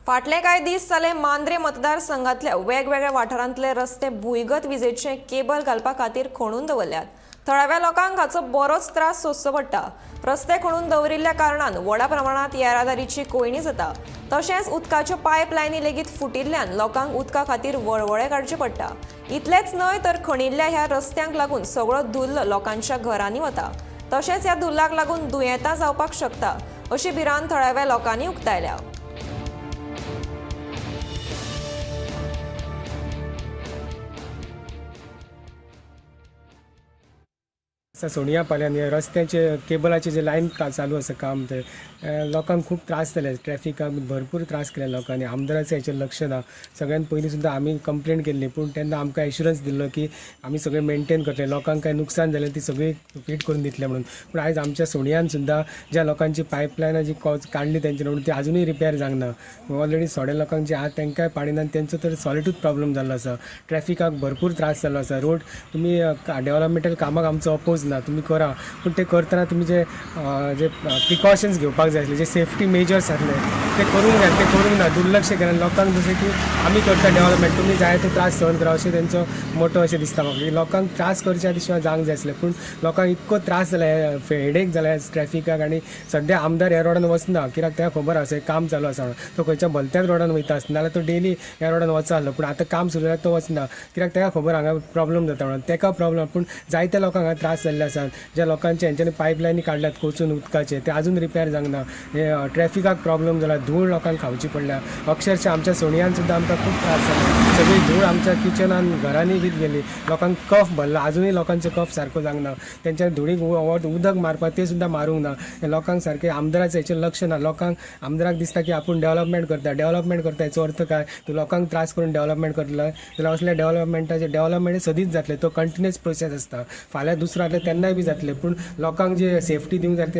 फाटले कांय दीस जाले मांद्रे मतदारसंघातल्या वेगवेगळ्या वाठारांतले रस्ते भुंयगत विजेचे केबल घालपा खातीर खणून दवरल्यात. थळाव्या लोकांक हाचो बरोच त्रास सोंसचो पडटा. रस्ते खणून दवरिल्ल्या कारणान व्हडा प्रमाणात येरादारीची कोंयडी जाता. तशेंच उदकाच्यो पायपलायनी लेगीत फुटिल्ल्यान लोकांक उदका खातीर वळवळे काडचे पडटा. इतलेंच न्हय तर खणिल्ल्या ह्या रस्त्यांक लागून सगळो धुल्ल लोकांच्या घरांनी वता. तशेंच ह्या धुल्लाक लागून दुयेंतां जावपाक शकता अशी भिरांत थळाव्या लोकांनी उक्तायल्या. आसा सोनिया पाल्यान हे रस्त्याचे केबलाचे जे लायन चालू आसा काम, ते लोकांक खूब त्रास जाले, ट्रॅफिकाक भरपूर त्रास केले लोकांनी. आमदाराचें हेचेर लक्ष ना. सगळ्यान पयलीं सुद्दां आमी कंप्लेन केल्ली, पूण तेन्ना आमकां एश्युरन्स दिल्लो की आमी सगळें मेनटेन करतले, लोकांक कांय नुकसान जालें ती सगळी फिट करून दितले म्हणून. पूण आयज आमच्या सोनियान सुद्दां ज्या लोकांची पायपलायनां जी काडली तेंच्या म्हणून ती आजुनूय रिपेर जावंक ना. ऑलरेडी थोड्या लोकांक जे आहा तांकांय पाणी ना, तेंचो तर सॉलिडूच प्रॉब्लम जाल्लो आसा. ट्रॅफिकाक भरपूर त्रास जाल्लो आसा. रोड तुमी डेवलपमेंटल कामाक आमचो अपोज ना, तुमी करा, पूण ते करतना तुमी जे जे प्रिकॉशन्स घेवपाक जाय आसले, जे सेफ्टी मेजर्स आसले ते करूंक जाय, ते करूंक ना, दुर्लक्ष केलें. लोकांक जशें की आमी करता डेवलपमेंट, तुमी जाय तो त्रास सहन करा अशें तेंचो मोटो अशें दिसता म्हाका. की लोकांक त्रास करच्या आदी शिवाय जावंक जाय आसलें, पूण लोकांक इतको त्रास जाला, हेडेक जाला ट्रॅफिकाक. आनी सद्या आमदार ह्या रोडान वचना, कित्याक ताका खबर आसा काम चालू आसा म्हणून. तो खंयच्या भलत्याच रोडान वयता आसता, नाल्यार तो डेली ह्या रोडान वचा आसलो, पूण आतां काम सुरू जाल्यार तो वचना, कित्याक ताका खबर हांगा प्रॉब्लम जाता म्हणून. ताका प्रॉब्लम, पूण जायत्या लोकांक हांगा त्रास जाल्ले आसात. ज्या लोकांचे हेंच्यांनी पायपलायनी काडल्यात कोचून उदकाचे, ते आजून रिपेर जावंक ना. हे ट्रॅफिकाक प्रॉब्लम जाला, धूळ लोकांक खावची पडल्या. अक्षरशः आमच्या सोणयान सुद्दां आमकां खूब त्रास जाले. सगळी धूळ आमच्या किचनान घरांनी बीन गेली, लोकांक कफ भरला, आजुनूय लोकांचो कफ सारको जावंक ना. तेंच्या धुळीक उदक मारपाक ते सुद्दां मारूंक ना. हे लोकांक सारकें आमदाराचें हेचेर लक्ष ना. लोकांक आमदाराक दिसता की आपूण डेवलपमेंट करता, डेवलपमेंट करता हेचो अर्थ काय, तूं लोकांक त्रास करून डेवलपमेंट करतलो जाल्यार असल्या डेवलपमेंटाचें डेवलपमेंट सदींच जातलें, तो कंटिन्युअस प्रोसेस आसता. फाल्यां दुसरो जातलें तेन्नाय बी जातलें, पूण लोकांक जे सेफ्टी दिवंक जाय ते